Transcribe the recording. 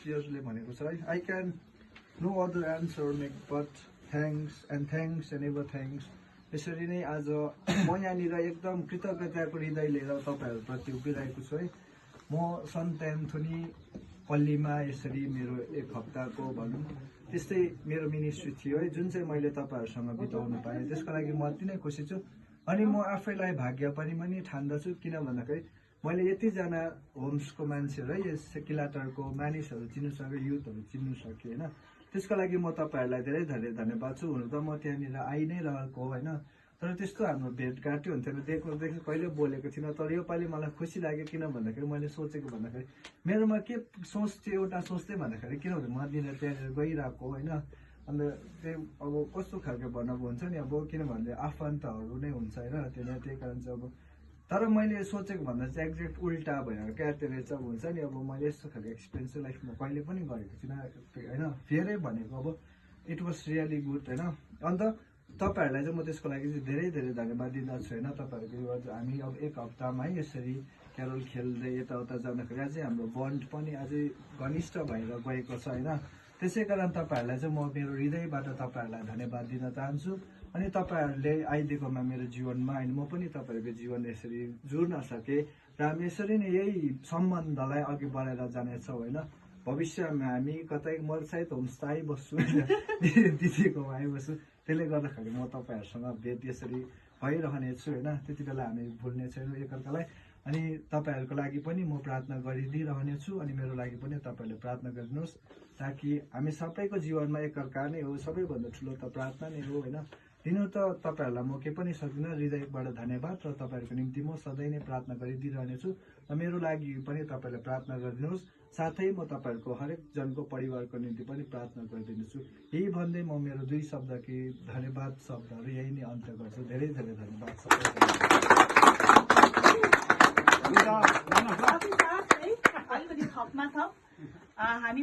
शेक्सपियरले भनेको छ है, I can no other answer make but thanks and ever thanks. यसरी नै आज म यहाँनिर एकदम कृतज्ञताको हृदय लिएर तपाईँहरूप्रति उभिरहेको छु है। म सन्त एन्थोनी पल्लीमा यसरी मेरो एक हप्ताको भनौँ त्यस्तै मेरो मिनिस्ट्री थियो है, जुन चाहिँ मैले तपाईँहरूसँग बिताउनु पाएँ, त्यसको लागि म अति नै खुसी छु। अनि म आफैलाई भाग्य पनि ठान्दछु, किन भन्दाखेरि मैले यतिजना होम्सको मान्छेहरू है, यस किलाटारको मानिसहरू चिन्नु सकेँ, युथहरू चिन्नु सकेँ होइन। त्यसको लागि म तपाईँहरूलाई धेरै धेरै धन्यवाद छु। हुनु त म त्यहाँनिर आइ नै रहेको होइन, तर त्यस्तो हाम्रो भेटघाटै हुन्थेन, देखि कहिले बोलेको थिइनँ। तर योपालि मलाई खुसी लाग्यो, किन भन्दाखेरि मैले सोचेको भन्दाखेरि मेरोमा के सोच थियो, एउटा सोच चाहिँ भन्दाखेरि किनभने म दिन त्यहाँनिर गइरहेको होइन। अन्त त्यही अब कस्तो खालको भन्नु हुन्छ नि, अब किनभने आफन्तहरू नै हुन्छ होइन, त्यही कारण चाहिँ अब तर मैले सोचेको भन्दा चाहिँ एक्ज्याक्ट उल्टा भएर क्या त्यसले चाहिँ हुन्छ नि। अब मैले यस्तो खालको एक्सपिरियन्स चाहिँ लाइफमा कहिले पनि गरेको थिइनँ होइन, फेरै भनेको अब इट वाज रियली गुड होइन। अन्त तपाईँहरूलाई चाहिँ म त्यसको लागि चाहिँ धेरै धेरै धन्यवाद दिँदछु होइन। तपाईँहरूको हामी अब एक हप्तामा है यसरी क्यारोल खेल्दै यताउता जाँदाखेरि अझै हाम्रो बन्ड पनि अझै घनिष्ठ भएर गएको छ होइन। त्यसै कारण तपाईँहरूलाई चाहिँ म मेरो हृदयबाट तपाईँहरूलाई धन्यवाद दिन चाहन्छु। अनि तपाईँहरूले आइदिएकोमा मेरो जीवनमा अनि म पनि तपाईँहरूको जीवन यसरी जुर्न सकेँ र हामी यसरी नै यही सम्बन्धलाई अघि बढाएर जानेछौँ होइन। भविष्यमा हामी कतै म सायद होमस्टे आइबस्छु, दिदीकोमा आइबस्छु, त्यसले गर्दाखेरि म तपाईँहरूसँग भेट यसरी भइरहनेछु होइन। त्यति बेला हामी भुल्ने छैनौँ एकअर्कालाई। अनि तपाईँहरूको लागि पनि म प्रार्थना गरिदिइरहनेछु, अनि मेरो लागि पनि तपाईँहरूले प्रार्थना गरिदिनुहोस्, ताकि हामी सबैको जीवनमा एकअर्का नै हो, सबैभन्दा ठुलो त प्रार्थना नै हो होइन। दिनु त तपाईँहरूलाई म केही पनि सक्दिनँ, हृदयबाट धन्यवाद। र तपाईँहरूको निम्ति म सधैँ नै प्रार्थना गरिदिइरहनेछु र मेरो लागि पनि तपाईँहरूले प्रार्थना गरिदिनुहोस्। साथै म तपाईँहरूको हरेक जनको परिवारको निम्ति पनि प्रार्थना गरिदिनेछु। यही भन्दै म मेरो दुई शब्द कि धन्यवाद शब्दहरू यही नै अन्त्य गर्छु। धेरै धेरै धन्यवाद अलिकति थपमा थप हामी